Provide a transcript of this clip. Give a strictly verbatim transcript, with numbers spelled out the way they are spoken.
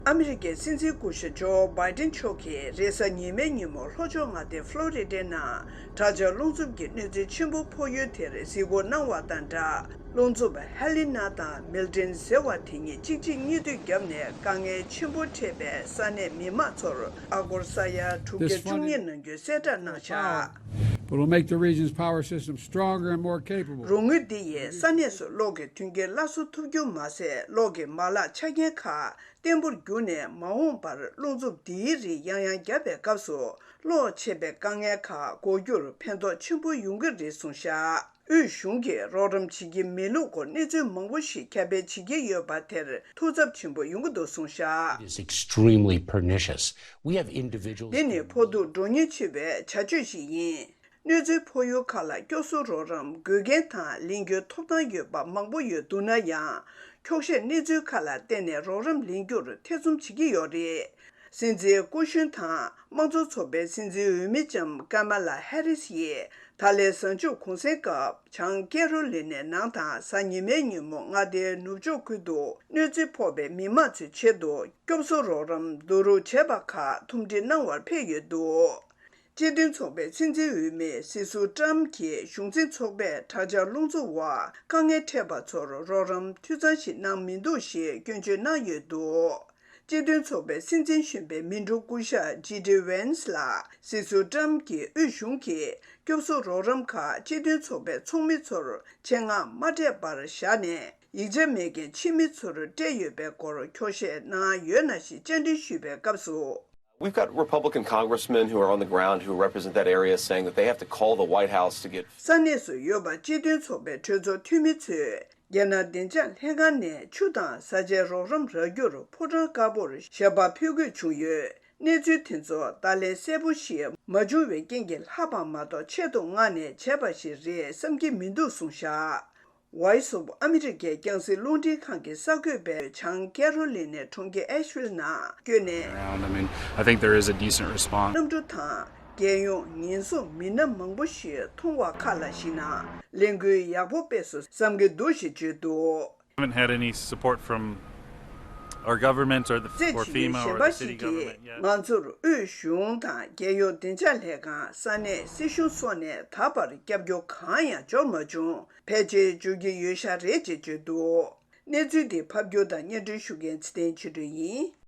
ཨ་མི་རི་ཀའི་སྲིད་འཛིན་སྐུ་ཞབས་ཇོ་བྷའི་ཏིན་མཆོག་གིས་རེས་གཟའ་ཉི་མའི་ཉིན་མོ་ལྷོ་ཕྱོགས་མངའ་སྡེ་ཕློ་རི་ཌའི་ནང་དྲག་ཆར་རླུང་འཚུབ་ཀྱི་གནོད་འཚེ་ཆེན་པོ་ཕོག་ཡུལ་དེར་གཟིགས་སྐོར་གནང་བ་དང་སྦྲགས། རླུང་འཚུབ་ཧེ་ལི་ན་དང་མིལ་ཏིན་ཟེར་བ་དེ་གཉིས་གཅིག་རྗེས་གཉིས་མཐུད་བརྒྱབ་ནས་དཀའ་ངལ་ཆེན་པོ་འཕྲད་པའི་ས་གནས་མི་མང་ཚོར་ཨ་སྒོར་ས་ཡ་དྲུག་བརྒྱ་བཅུ་གཉིས་གནང་རྒྱུའི་གསལ་བསྒྲགས་གནང་བཞག། But will make the region's power system stronger and more capable. རོགས་དངུལ་འདི་ཡིས་ས་གནས་སུ་གློག་གི་མཐུན་རྐྱེན་སླར་གསོ་ཐུབ་རྒྱུ་མ་ཟད། གློག་གི་མ་ལག་ཆ་རྐྱེན་ཁག་བརྟན་པོར་གྱུར་ནས། མ་འོངས་པར་རླུང་འཚུབ་འདིའི་རིགས་ཡང་ཡང་བརྒྱབ་པའི་སྐབས་སུ། གློག་ཆད་པའི་དཀའ་ངལ་ཁག་འགོག་རྒྱུར་ཕན་ཐོགས་ཆེན་པོ་ཡོང་གི་རེད་གསུངས་བཞག། དབུས་གཞུང་གིས་རོགས་རམ་བྱེད་ཀྱི་མེད་ལུགས་སྐོར་གནས་ཚུལ་མང་པོ་ཞིག་ཁྱབ་སྤེལ་བྱེད་ཀྱི་ཡོད་པ་དེར་ཐུགས་འཚབ་ཆེན་པོ་ཡོང་གི་འདུག་གསུངས་བཞག། Is extremely pernicious. We have individuals འདི་ནི་ཕོག་ཐུག་འགྲོ་ཉེན་ཆེ་བའི་བྱ་སྤྱོད་ཞིག་ཡིན། གནོད་འཚེ་ཕོག་ཡུལ་ཁག་ལ་སྐྱོབ་གསོ་རོགས་རམ་དགོས་མཁན་དང་ལེན་རྒྱུའི་ཐོབ་ཐང་ཡོད་པ་མང་པོ་ཡོད་འདུག་ན་ཡང་། འཁྱོག་བཤད་གནས་ཚུལ་ཁག་ལ་བརྟེན་ནས་རོགས་རམ་ལེན་རྒྱུར་ཐེ་ཚོམ་བྱེད་ཀྱི་ཡོད་རེད། སྲིད་འཛིན་སྐུ་གཞོན་དང་དམངས་གཙོ་ཚོགས་པའི་སྲིད་འཛིན་འོས་མི་ལྕམ་ཀ་མ་ལ་ཧེ་རིས་ཡིས་ད་ལན་གཟའ་མཇུག་གུང་སེང་སྐབས་བྱང་ཀེ་རོ་ལི་ནའི་ནང་དང་གཟའ་ཉི་མའི་ཉིན་མོ་མངའ་སྡེའི་ནུབ་ཕྱོགས་ཁུལ་དུ་གནོད་འཚེ་ཕོག་པའི་མི་མང་ཚོའི་ཆེད་དུ་སྐྱོབ་གསོ་རོགས་རམ་བསྡུ་རུབ་བྱས་པ་ཁག་ཐུམ་སྒྲིལ་གནང་བར་ཕེབས་ཡོད་འདུག། སྤྱི་མཐུན་ཚོགས་པའི་སྲིད་འཛིན་འོས་མི་སི་སུ་ཀྲམ་གྱིས་གཞུང་འཛིན་ཚོགས་པས་དྲག་ཆར་རླུང་འཚུབ་འོག་དཀའ་ངལ་འཕྲད་པ་ཚོར་རོགས་རམ་འཐུས་ཚང་ཞིག་གནང་མི་འདུག་ཞེས་སྐྱོན་བརྗོད་གནང་ཡོད་འདུག། སྤྱི་མཐུན་ཚོགས་པའི་སྲིད་འཛིན་གཞོན་པའི་མི་འགྲོ་སྐུ་ཞབས་ཇི་ཌི་ཝན་སི་ལ་སི་སུ་ཀྲམ་གྱིས་དབུས་གཞུང་གིས་སྐྱོབ་གསོ་རོགས་རམ་ཁག་སྤྱི་མཐུན་ཚོགས་པའི་ཚོགས་མི་ཚོར་ཆེད་མངགས་མ་སྤྲད་པར་བཞག་ནས། ཡིག་ཆ་མེད་མཁན་ཕྱི་མི་ཚོར་སྤྲད་ཡོད་པའི་སྐོར་འཁྱོག་བཤད་གནང་ཡོད་ན་ཞེས་བཅར་འདྲི་ཞུས་པའི་སྐབས་སུ། We've got Republican congressmen who are on the ground who represent that area saying that they have to call the White House to get ས་གནས་སུ་ཡོད་པ་སྤྱི་མཐུན་ཚོགས་པའི་གྲོས་ཚོགས་འཐུས་མི་ཚོས་རྒྱལ་ནང་བདེ་འཇགས་ལྷན་ཁང་ནས་ཆུ་དང་བཟའ་བཅའི་རོགས་རམ་རག་རྒྱུར་ཕོ་བྲང་དཀར་པོར་ཞལ་པར་ཕུལ་དགོས་བྱུང་ཡོད། གནས་ཚུལ་དེ་ཚོ་ད་ལན་གསལ་པོ་ཞིག་མ་བྱུང་བའི་རྐྱེན་གྱིས་ལྷག་པ་མ་གཏོགས་ཆེད་དུ་མངགས་ནས་བྱས་པ་ཞིག་རེད་བསམ་གྱི་མི་འདུག་གསུངས་བཞག། Voice of America རྒྱང་སྲིང་རླུང་འཕྲིན་ཁང་གི་གསར་འགོད་པས་བྱང་ཀེ་རོ་ལི་ནའི་གྲོང་ཁྱེར་ཨེཤ་ཝིལ་ནང་བསྐྱོད་ནས། Around. I mean, I think there is a decent response. གནམ་གྲུ་དང་རྒྱལ་ཡོངས་ཉེན་སྲུང་མི་སྣ་མང་པོ་ཞིག་མཐོང་བ་ཁག་ལ་གཞིགས་ན་ལས་འགུལ་ཡག་པོ་སྤེལ་སོང་བསམ་གྱི་འདུག་ཞེས་བརྗོད་འདུག། Haven't had any support from our government or the རྩེ་or ཞིག་གི་FEMA གཞན་or པ་the city ཞིག་གིས་government yet. ང་ཚོར་དབུས་གཞུང་དང་རྒྱལ་ཡོངས་བདེ་འཇགས་ལས་ཁང་། ས་གནས་སྲིད་གཞུང་སོགས་ནས་ད་བར་སྐྱབས་བཅོལ་གང་ཡང་འབྱོར་མ་བྱུང་། ཕལ་ཆེར་འབྱོར་གྱི་ཡོད་ཤག་རེད་ཅེས་བརྗོད་འདུག། གནས་ཚུལ་འདི་ཕབ་སྒྱུར་དང་སྙན་སྒྲོན་ཞུ་མཁན་ཚེ་བརྟན་ཆོས་སྒྲོན་ཡིན།